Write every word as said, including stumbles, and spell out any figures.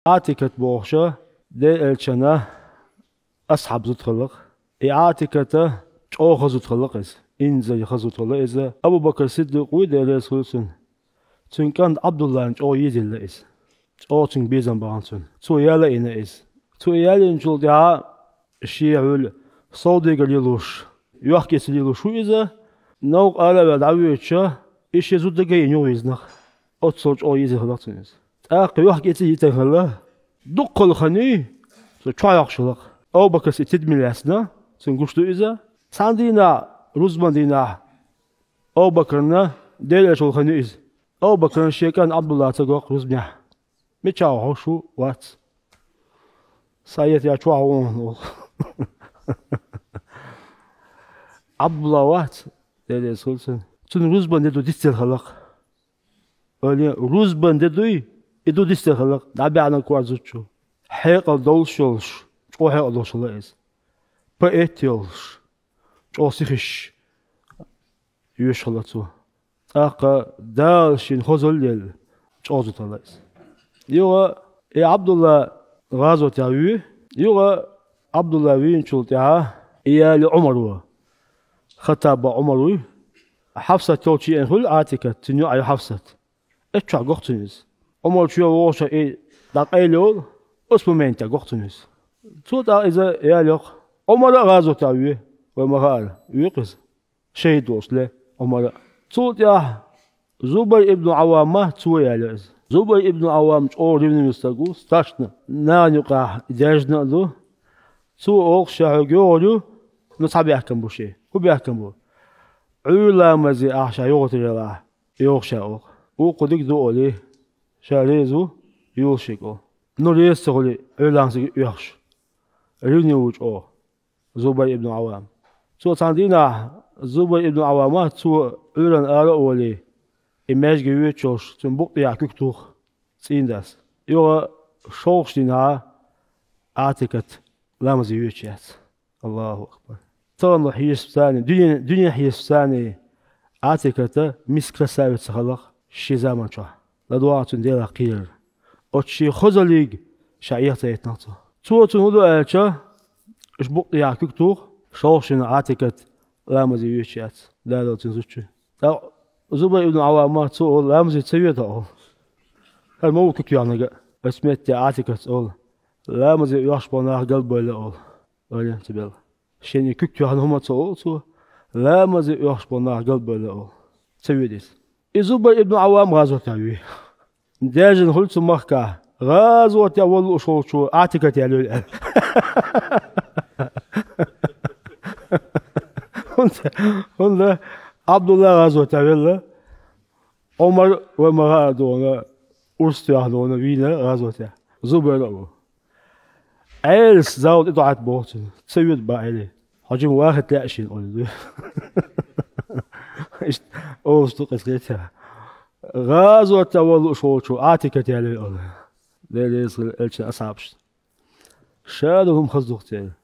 Ӏатикат бохуша, Делан элчана асхьаб зуда хилла-кх. И Ӏатиката чӀогӀа хаза зуда хилла-кх иза. Инзаре хаза зуда хилла иза. Абу Бакр Сиддикъ вуй, Дела реза хуьлда цунна. Цуьнан кӀанта Ӏабдуллана чӀогӀа езаелла иза. ЧӀогӀа цуьнга безам бахана цунна. Цо ял а йина иза. Цо и ял йинчул тӀаьхьа шен хьуьлла совдегар лелош, йохк-эцар лелош ву иза. Новкъа ара а ваьлла дӀавоьдуш, и шен зуда дага а йина юха вийзина-кх. Оццул чӀогӀа еза хилла-кх цунна иза. ТӀаккха йохк-эцар йитина хилла, дуккха хан юй, цо чохь йоккхуш хилла-кх. Абу Бакра и тидаме лаьцна, цунна гуш ду иза. Цхьана дийнахь, рузбан дийнахь, Абу Бакрана Делан элча волу хан ю иза. Абу Бакрана шен кӀанта Ӏабдулла ца го-кх рузбанехь. Мичахь ву хьо, шу вац? Схьаэца чохь ву хьуна, олу. Ӏабдулла вац, Дела реза хуьлда цунна. Цунна рузбан де ду дицделла хилла-кх. Ойла е, рузбан де дуй, и ду дицделла хилла-кх, дӀабаьхьна кор зудчо. Хьекъал долуш йолуш, чӀогӀа хьекъал долуш хилла иза. Поэт йолуш, чӀогӀа сихаш йоьшуш хилла цо. ТӀаккха Дала шена хазалла елла, чӀогӀа зуда хилла иза. Юха и Ӏабдулла гӀазотехь вуьй. Юха Ӏабдулла вийначул тӀаьхьа и яли Ӏумар ву. Хаттаба Ӏумар вуй. Хьафсат йолчу еана хуьлу Ӏатикат, цуьнан йоӀ ю Хьафсат. Эццахь го-кх цунна иза. Ӏумар чоь вогӀуш и дӀакъайла йолу, оцу моментехь го-кх цунна иза. Цо тӀаккха иза ял йо-кх. Ӏумар а гӀазотехь вуьй, вай ма хаара, вуьй-кх иза. Шахид волуш ле Ӏумар а. Цул тӀаьхьа Зубайр ибн Ӏаввама, цо ял йо иза. Зубайр ибн Ӏаввам чӀогӀа ревнивый стаг ву, страшно, нахана юкъахь даьржина а ду. Цо олу-кх, ша хьоьга йогӀур ю, ну цхьа бехкам бу шен. ХӀун бехкам бу? Ӏуьйра ламазе ахь ша йогӀур тера елахь, йогӀу ша, олу-кх. Вукху дика ду олий, ша реза ву, йолуш ерг, олу. Ну реза ца хуьлий, Ӏуьйра ламазе оьхуш. Ревнивый ву чӀогӀа Зубайр ибн Ӏаввам. Цо цхьана дийнахь, Зубайр ибн Ӏаввама, цо Ӏуьйранна ара а волий, и маьждиге воьдуш йолуш, цуьнан букъа тӀехь куьг туху цӀийнан дас. Юха шолгӀачу дийнахь Ӏатикат ламазе воьдуш яц. Аллаху акбар! Тахана хьесапца, дуьне, дуьненан хьесапца Ӏатиката миска красавица хилла-кх шен заманчохь. ЛадогӀа цуьнан Делах кхерар. Оцу шен хазаллига ша эхь ца еттина-кх цо. Цо цунна хӀун до аьлча, уьш букъа тӀехь куьг туху, шолгӀачу дийнахь Ӏатикат ламазе воьдуш яц, Дала цуьнан зудчуьнга. ТӀаккха Зубайр ибн Ӏаввама, цо олу, ламазе ца воьду хьо, олу. ХӀара ма ву куьг тоьхнарг а. Оцу метте Ӏатикатс олу: «Ламазе оьхуш болу нах галбевлла», олу. Ойла е, ца белла. Шена и куьг тоьхна хӀума ца олу цо, ламазе оьхуш болу нах галбевлла, олу. Ца воьду иза. И Зубайр ибн Ӏаввам гӀазотехь вуьй. Даьржина хуьлу цу махкахь. ГӀазотехь вала лууш волчо Ӏатикат ял йойла аьлла. ХӀунда, хӀунда Ӏабдулла гӀазотехь велла, Ӏумар, вай ма хаара, дона, урс тоьхна, дона, вийна гӀазотехь. Зубайр а ву. Ӏелас Дала тӀедоӀийта боху цунна. Ца воьду бах Ӏели. Хьо жима вахийта лаьа шена, олу. Иштта олуш ду-кх иза, кхетий хьо. ГӀазотехь вала лууш волчо Ӏатикат ял йой, олу. Дела реза хуьлда элчанан асхьабашна. Ша долу хӀума хаза ду-кх церан.